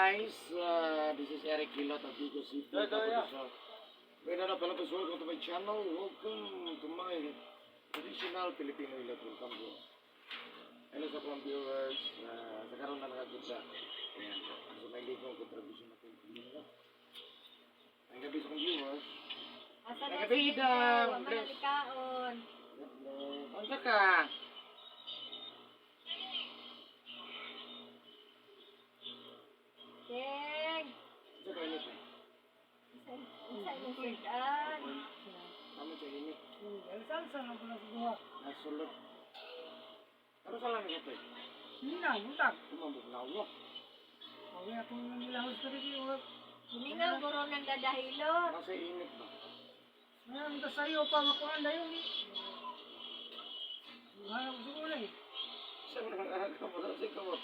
Guys. This is Eric Hilot of Vigo City. Wait, no, Philippines. Welcome to my channel. Welcome to my traditional Filipino Hilot. Welcome po. Hello sa akong viewers. Sa karon na nakakita. Ayan. So may ligo ko tradition na Filipino. Ang gabi sa akong viewers. Asa na Nagabida, si Joe? Wa man bless. na likaon. Unsa ka? Cheng! Unsa ka init? Eh? Unsa imong sudan? Tama sa init. Salsa na pala sa buha. Nasulod. Ano sa lang ito eh? Hindi na, butak. Tumambok na ako. Okay, akong nilahos pa rin yung Hiningaw guro ng dadahilot. Nasa init ba? Ngayon, ta sa'yo pa makuha na yun. Buha ko sa kulay. Sa mga kamot, sa kamot.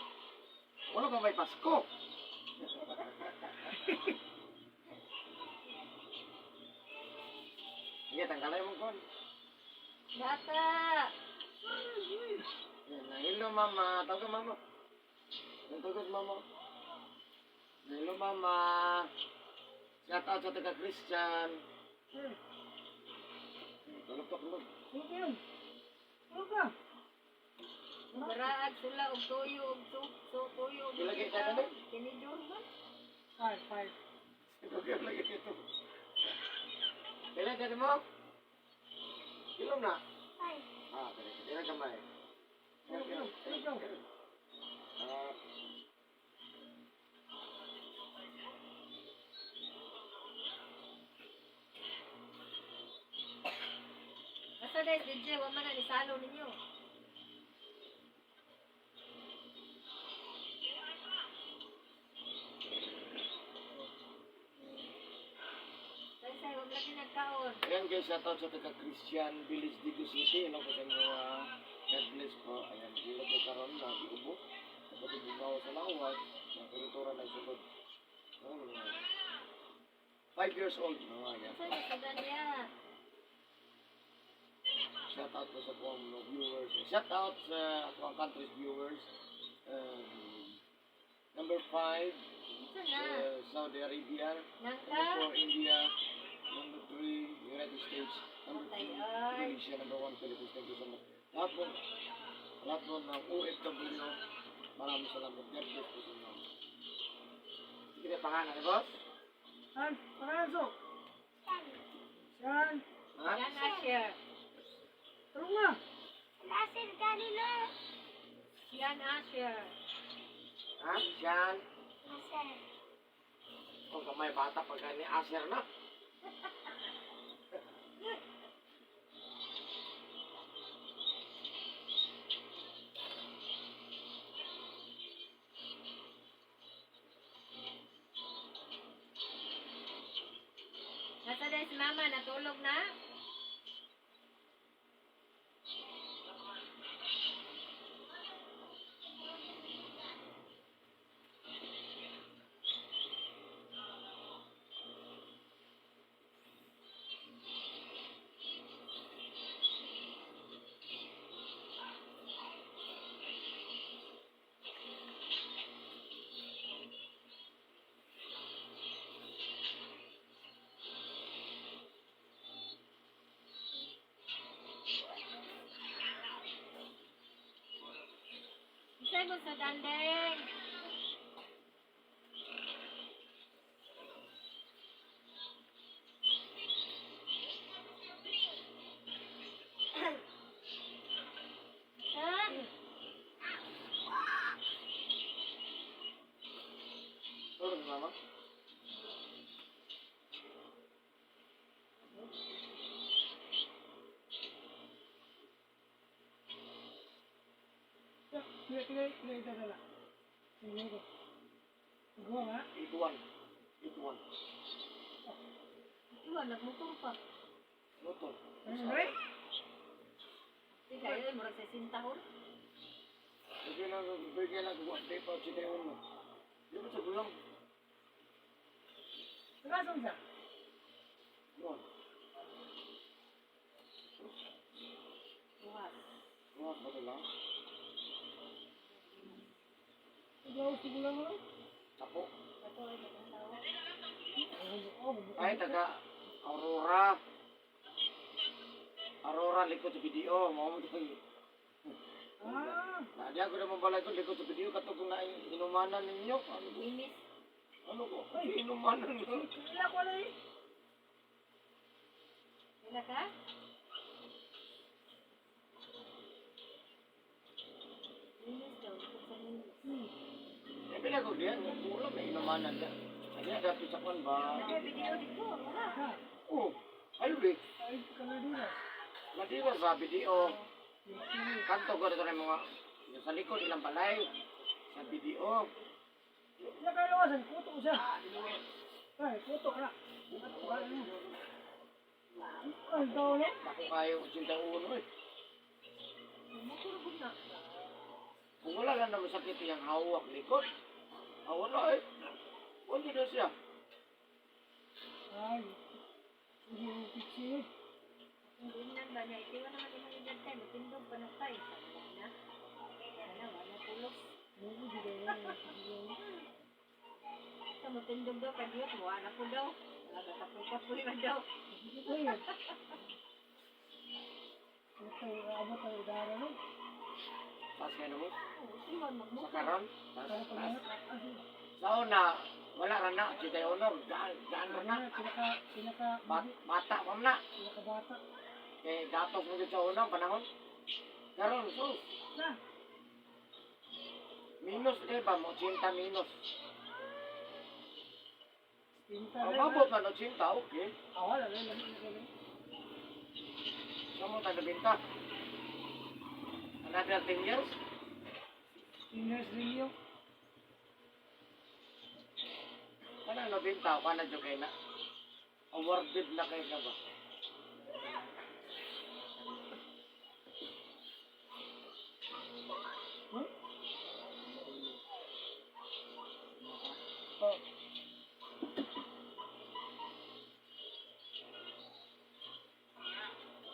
Wala pa may Pasko. Sige, tanggalay mo kon. Gata! Yan, hello mama. Tawag ka mama. Ang tawag mama. Hello mama. Shout out sa taga Christian. Eh, Tulog pa, tulog. tulog yun. Tulog ka. Baraag sila og tuyo og su tuyo og Ilagay ka na Tinidor ba? Five, five. Tulog yun, lagi ito. Kailan ka mo? Ilom na? Ah, kailan kailan kamay? Tulog yun, tulog yun. Ah, Asa na si DJ? Wa man na nisalo ninyo. Say, wag lagi nagkaon. Ayan guys, shout out sa taga Christian Village, Digo City. Hello po sa inyo. God bless po. Ayan, dilo po karon na giubo. Dapat bumawa sa lawas. Ang kultura na sulod. Oh, 5 years old. No, ayan. Asa na sa niya? Shout out po sa akong mga viewers. Shout out sa akong country's viewers. Number 5, Asa na? Saudi Arabia. Nangka? Number 4, India. Number 3, United States. Number Patay, 2, ay. Indonesia. Number 1, Philippines. Thank you so much. Lahat po ng OFW, maraming salamat. God bless po sa inyo. Sige na, pangalan ni boss? San? Pangalan, so? San? Ha? Yan Asher. Tulog na. Yan Asher. Ha? Siyan? Kung kamay bata pag ni Asher na. Nasa na si mama? Natulog na? Isay mo sa dandeng. Ha? Tulog ni mama? Pila, pila, pila ito dala. Tingnan ko. Gawa nga. 8-1. 8-1. Iwan, nagmotor pa. Motor. Ano, right? Di kayo, murag sa sintahon. Bigyan lang, bigyan lang, day pa, sinayon mo. Di ba sa gulang? Nakasan siya? Yun. Buwas. Bukas ba ito lang? Ikaw, sigulang mo. Tapo. Ato ay katong tawag. Oh, Ay, taga Aurora. Aurora, likod sa video. Mao mo to. Ah, Na diya ko naman balay ko likod sa video katong kung na inumanan ninyo. Ano ko? Linis. Ano ko? Ay, inumanan ninyo. kila ko na eh. Wala ka? Linis daw. Likod sa linis. Eh, pila ko diyan, kulang na inumanan diyan. Ay, dato sa kwan ba? Naka video dito. Wala. Ha, Oh, highway. ay, kaladiras. Nadira sa video. Kanto ko dito na mga yung sa likod ilang balay sa video. Iya kayo lawasan, kuto siya. Ay, kuto na. Ay, daw no? Ako kayo 81 eh. Muturog na. Kung wala lang naman sakit yung hawak likod. Ah, wala eh. Wala na siya. Ay, sige, piksi. Ingnan ba niya? Itiwan naman imong edad tayo. Matindog pa na tayo. Wala na. Wala, wala pulos. Mugo, di kayo. Sa matindog daw, kadiyot. Wala po daw. Wala ka kapoy-kapoy man daw. Uy. Ito, abot ang idara no? Taas kayo naman. Oo, siwan, Sa magmukha. karon. Taas, Para taas. pag Sa una, wala ra na. 81, gaan, gaan ra na. Pinaka, pinaka, Bata pa man na. pinaka bata. Eh, gatos mo sa una, panahon. Karon, sus. Na, Minus, di ba? Mo 80 minus. pinta Ang rin. mabot man, 80, okay. Ah, wala, wala, wala, wala. Sa mo tayo nabinta. Another 10 years. Seniors rin yun. Kana nabinta, kana dyan kayo na. Awarded na kayo ka ba? Huh? Oh.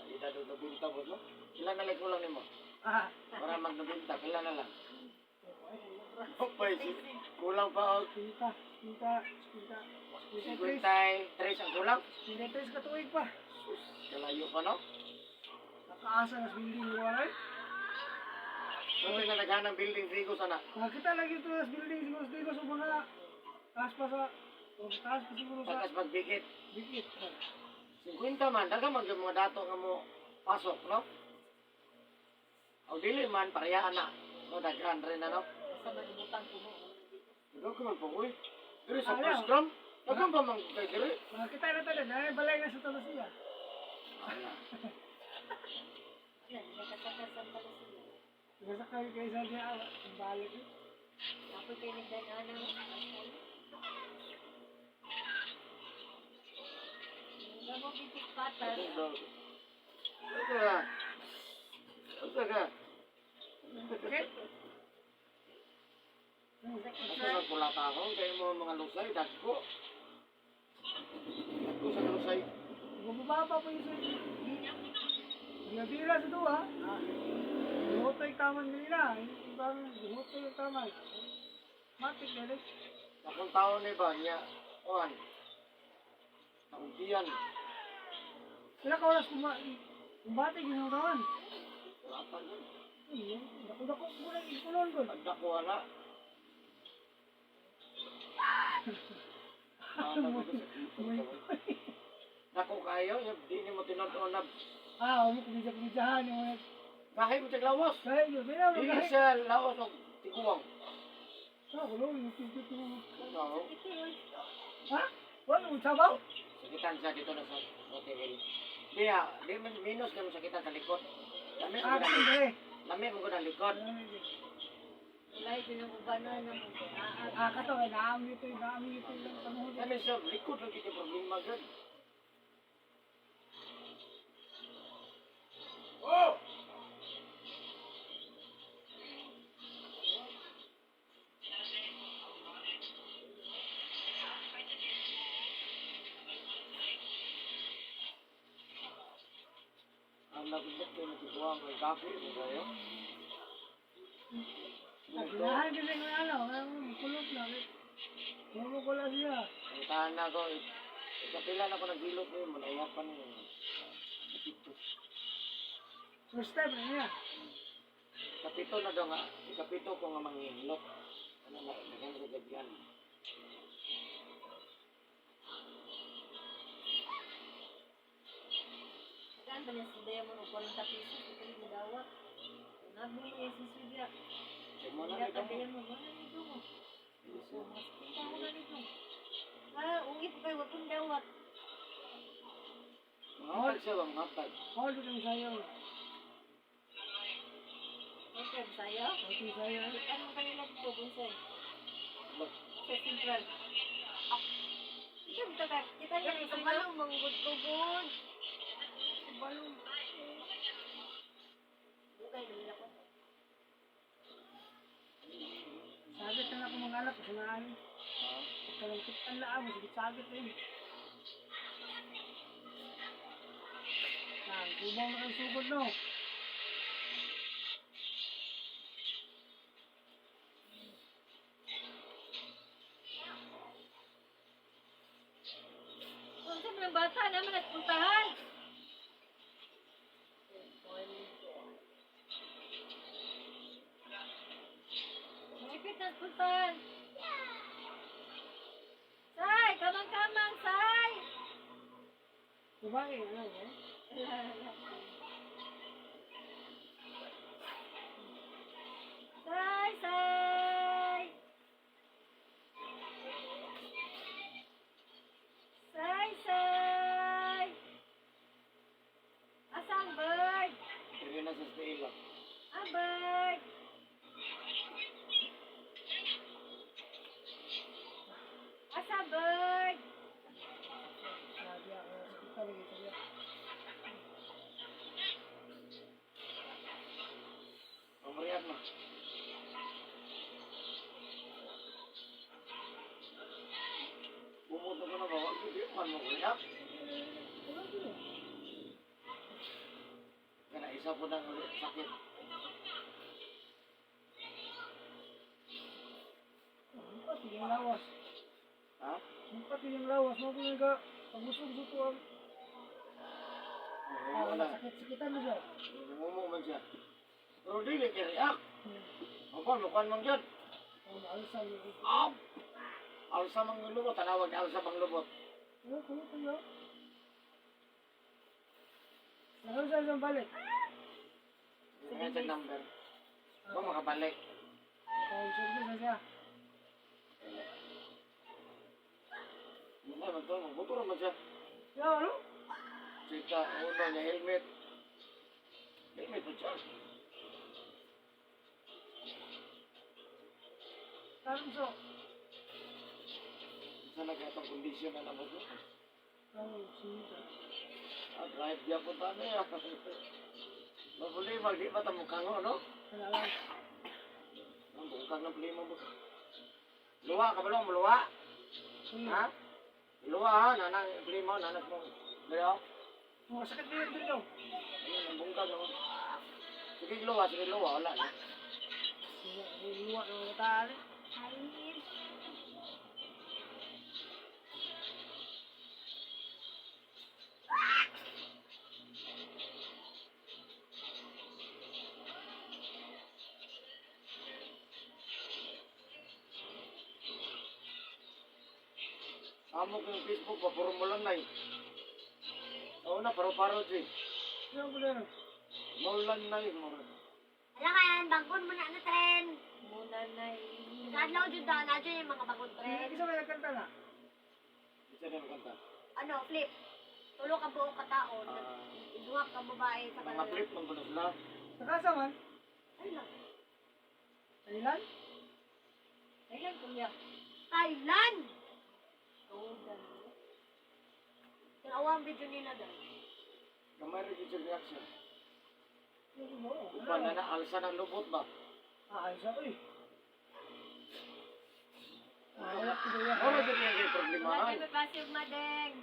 Hindi na doon nabinta mo, no? Kailan na lang kulang nimo? Ah, Para magnabinta, kailan na lang? Okay, kulang pa og pinta, pinta, pinta. Pinta tres. 53 ang kulang. Pinta tres katuig pa. Sus, kalayo pa, no? Nakaasa na sa building wala. So, may nalaghan ng building Rigo sana. Makita lagi ito sa building siguro sa Digos o mga taas pa sa o taas pa siguro sa Pagkas magbikit. bikit. 50 man, daga man yung mga dato nga mo pasok, no? O dili man, parehaan na. No, daghan rin na, no? Sa malibutang puno. Daga ka man po, uy. Diri sa Ayaw. first gram, daga pa man kay diri. Makita na talaga, na balay na sa Talusia. Ala. Wala, nakasakal sa Talusia. Nasa kayo kay sa niya, ang balik. Eh. Ako kayo nagdanana. Gamo bitik patas. Ito ka. Ito ka. Okay? Ito ka pula ako, kaya mo mga lusay, dagko. Dagko sa lusay. Bumaba pa yung sa Ginabira sa duha. Ah. Duhotoy taman nila. Ibang duhotoy yung taman. Matik na rin. Akong tao ni ba niya, oan. Nauntiyan. Sila ka oras kumbate ginagawan. Wala pa nun. Dako-dako ko lang ikulon ko. Pagdako wala. Dako kayo, yung di ni mo tinutuon na Ah, mo kumidya-kumidyahan yung mga gahi mo sa lawas. Kaya yun, may naman Dili gahi. siya lawas o tiguang. Ah, kulo, yung pinto. No. Ha? Wala mo sabaw? Sakitan siya dito na sa hotel. Di ah, di man minus ka mo sakitan sa likod. Lami mo Ah, gud ang- hindi. lami mo gud ang likod. Wala yung ubanan ng Ah, kato, ay naam ito, naam ito yung panahon. Kami sa likod lang kay problema gud. Oh! Ang nabibig kayo natiguang kay kape mo kayo. Ah, ginahan kasi ng ano, ang kulot na. na ako. Ikapila na ako naghilot niyo. Malaya pa niyo. Kapito. First time na niya. Kapito na daw nga. Ikapito ko nga manghilot. Ano na, dagan sa gagyan. Saan ba niya sa Diamond o 40 pesos? Ito yung dawat. Nabuli niya si Sylvia. Kaya mo na Kaya ito. ka Diamond, wala nito mo. Mas pinta ko na nito. Ah, ungit pa kayo, wag kong dawat. Mga hatag siya ba? Mga hatag. All dito sa'yo. Okay, sa'yo? Okay sa'yo. Anong kanila dito, Bonsai? Ba- Sa Central. Kita ka, kita niya rin sa'yo. Kabalong manggod ko gud. Kabalong. Bugay, naman ako. Sagit na ako mga anak. Kasi naan. Ha? Kalangkit ang laam. Sige, sagit na yun. Ah, gubaw na ang sugod no. Kung sa mga bata naman nagpuntahan. Malipit na puntahan. Say, kamang-kamang, say! Babae, ano eh? Say, say! Say, say! Asa ang bird? Pero na sa stila. Ang bird! Asa ang bird? Sabi ako, hospital lagi sabi. Mamariak na. Pumunta ko na ba? Wag hindi man mo react. Kana isa po nang sakit. Pati yung lawas. Ha? Pati yung lawas. Mo ko nga pagusog sa tuwang. Oo, wala. Sakit-sakitan mo siya. Nangumo man siya. Pero dili kay react. Ako, mukuan man gyud. Ang alsa niyo. Ab! Alsa mang lubot, tanawag ni alsa mang lubot. Ano ko ito yo? Ano sa isang balik? Nga sa number. Kung makabalik. Ang service na siya. Hindi man to, magbuto man siya. Ya, ano? Chika, uno niya helmet. Helmet po siya. Tarong so. Isa na kaya itong kondisyon na naman ko. Ang sinita. Ah, drive niya po tayo. Mabuli, magdi ba ito mukhang no? Ano alam? Ang bukang ng plima mo. Luwa ka ba lang? Luwa? Ha? Luwa ha? Nanang plima, nanak mo. Pero, Mga sakit niya dito. ayun, ang bungkag naman. Sige, luwa, sige, luwa. Wala na. Luwa ng mga tali. Ay. Amo ko yung Facebook, papuro mo lang na eh. Oo na, paro-paro siya. Ano ko na? Maulan na eh. Maulan. Ala kan, bagon mo na na tren. Muna na Kadlaw jud ta na jud yung mga bagon tren. Isa may nagkanta na. Isa na yung kanta. Ano, flip. Tulo ka buong katao, Ah, duha ka babae sa mga kanila. flip, mga na sila. Nakasa man? Ano lang? Thailand? Kailan kuya? Thailand. Golden. Tanawa ang video nila dahil. Kamay rin yung reaction. Ano mo? Upan na na, alsa ng lubot ba? Ah, ayos ako eh. Ah, wala ko yan. Wala dyan yung kay Wala problemahan. tayo mapasig madeng.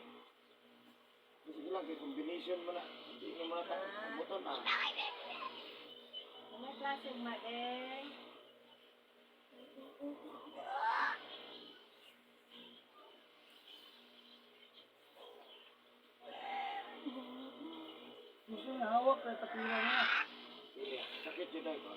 Sige lang, kay combination mo na. Hindi mo na tayo. Buton ah. Wala klase madeng. Hawak na tapila na. Dili, sakit yun ay ba?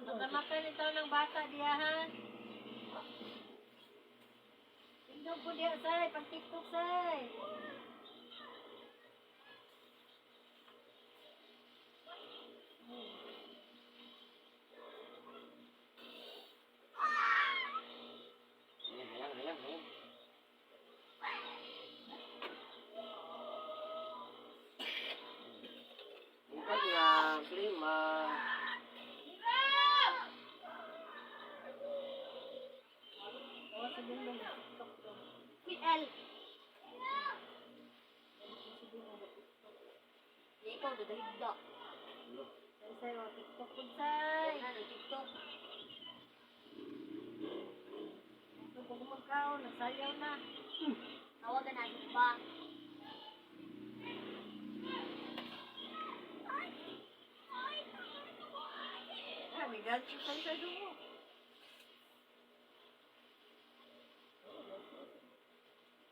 Pagkamakan ito ng bata diya ha. Tindog po diya say, pag TikTok say. Ayan, ayan, ayan, ayan. Bukan nga, klima. Tawa sa bundong TikTok to. PL. Di ikaw dadahigda. Say say, oh, TikTok po say. Ano TikTok? Ito po magkaon, nagsayaw na. Tawagan natin ba? Ah, may gancho say say dumo.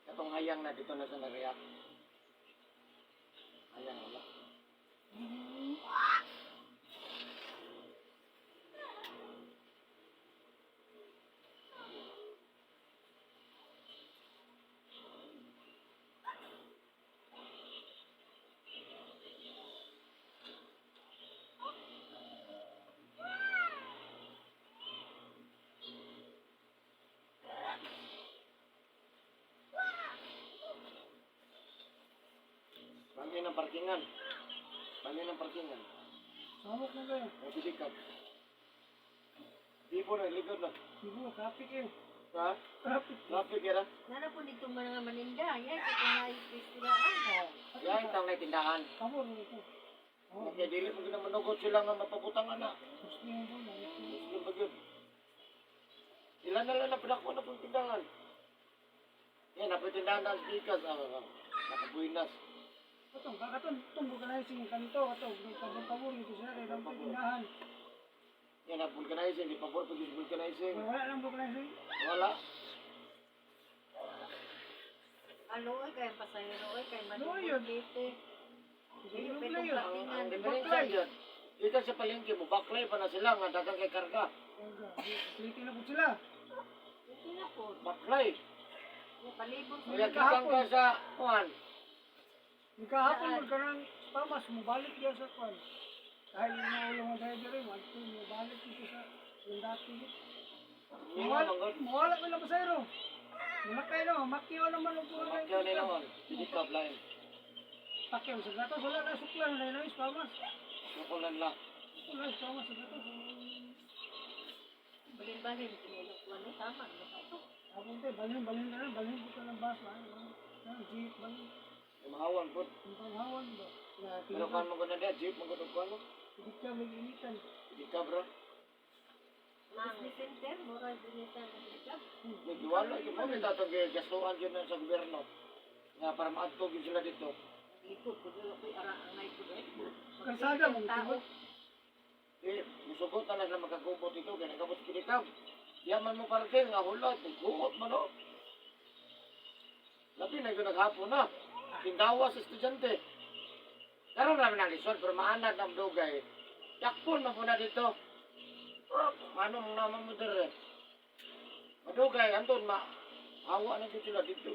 Katong hayang na dito na sa nag-react. Hayang wala. Bangin ng parkingan. Bangin ng parkingan. Samok na kayo. May pitikap. Di po na, likod na. Siguro, traffic eh. Ha? Traffic. Traffic era. Nana po dito mga maninda. Yan, ito na yung tindahan. Yan, itang na tindahan. Pabor ito. Oh, Kaya dili mo ginamanugod sila nga mapabutang ana. Muslim po. Muslim ba yun? Ilan na lang na pinako na pong tindahan. Yan, napitindahan na ang bigas. Ah, ah, nakabuinas. Katong, katong, tunggo ka na yung kanto, katong, pabor, pabor, ito siya, kaya lang tindahan. Yan, na vulcanizing. Di pabor pag vulcanizing. Wala lang vulcanizing. Wala. Ano, oy, kay pasahero, oy, kay Ano yun? manubot. Siguro na yun. Ang diferensya dyan. Dito sa palengke mo, baklay pa na sila nga dagang kay karga. Sige na po sila. Ito na po. Baklay. Palibot mo. Kaya kitang ka sa kuan. Yung kahapon, huwag ka ng pamas, mubalik diyan sa kwan. Dahil yung mga ulo ng driver rin, mubalik dito sa yung dati. Hindi nga manggol. Mawala ko lang pasayro. Malakay no, makyaw naman ang buhay. Makyaw nila on. Hindi ka blind. Pakyaw sa gatos, wala na suklan, wala na yung pamas. Sukulan lang. Wala yung pamas sa gatos. Balin-balin, tinulok ko ano, tama. Ito. Ako tayo, balhin, balhin na lang, balhin ko ng bus, ano, ano, jeep, balhin. Yung mahawan po. Yung panghawan ba? Pero kuan mo guna dia, jeep mo guna kuan mo. Hindi ka may initan. Hindi ka bro. Business center, moral business center. Nagdiwala, yung mga tatong gastuan dyan na sa gobyerno. Nga para maadto gyud sila dito. Likod ko, dito ko'y araangay ko eh. Kalsada mo, Tao. Eh, musugot na lang sila magkagubot dito, kaya nagkabot kinikab. Yaman mo parking, nga hulot, naghuot man o. Labi na yun naghapon na. Tindawa sa estudyante. Karon namin ang lisod, pero maanad ang dugay. Takpon man po na dito. Ano mong naman mo dire? Madugay, andun, ma awa na gyud sila dito.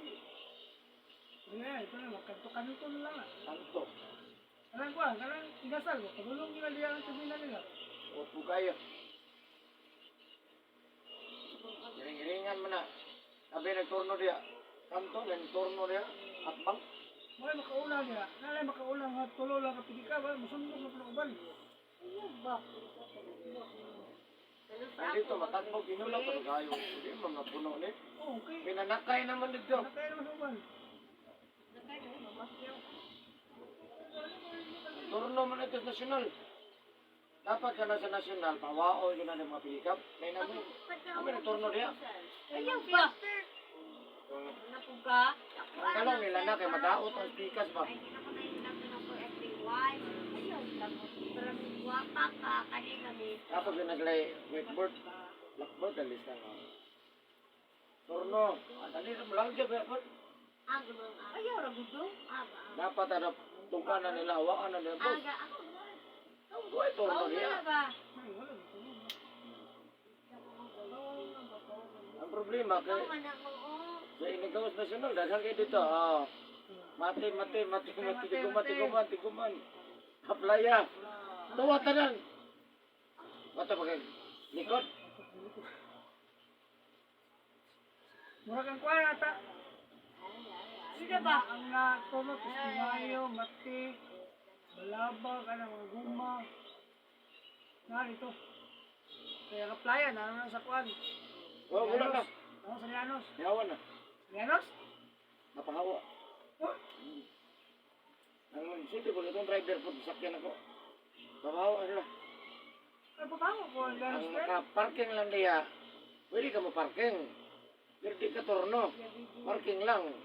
Hindi, ito na, magkanto-kanto na lang. Tanto. Kanang kuan, kanang inasal, pagulong nila diyan ang tubig na nila. O po kayo. Giring-giringan man na. Sabi nagturno diya. Kanto, nagturno diya. Atbang. Wala makaula niya. Nalay makaula nga tulo lang ka pidi ka, wala musundog na uban. Ayun ba? Ay, dito, matakbo, ginula pa kayo. Hindi, mga puno ni. Oh, okay. Pinanakay naman dito. Nakaya naman sa uban. Turno man ito sa nasyonal. Dapat ka na sa nasyonal, pawaon yun na ng mga pick-up. May naman. Kami nagturno diya. Ayun ba? Ano po ka? Ang kalong nila na kay madaot ang pikas ba. Ay, hindi na ko na yung ko every while. Ayun. Tapos, pero guwapa ka, kanina ni. Tapos yun naglay whiteboard, blackboard, alis na nga. Turno, dali na mo lang dyan, blackboard. Aga mga Ayaw ra gudo. aga. Dapat ano, tungka na nila, hawaan na nila, boss. Aga ako. Ang buhay, turno Pao niya. na ba? Ay, wala. Ang problema, kay, Ikaw man ako. Oh. sa Inigawas National, daghan kayo dito, ah. Mati, mati, mati, mati, tiguman, tiguman, tiguman. Aplaya. Tuwa tanan. Mata pa kay likod. Mura kang kuha ata. Sino ba? Ang na tulog, Istimayo, Mati, Balabag, ano, mga guma. Na, dito. Kaya kaplaya, naroon na sa kuan. Oh, wala na. Naroon sa Llanos. Yawa na. Llanos? Napahawa. Oh, Ang city ko itong driver po, sakyan ako. Napahawa sila. ay, papahawa ko ang Llanos. Ang Sir. maka-parking lang niya, pwede ka mo parking. Pero di ka turno. Parking lang.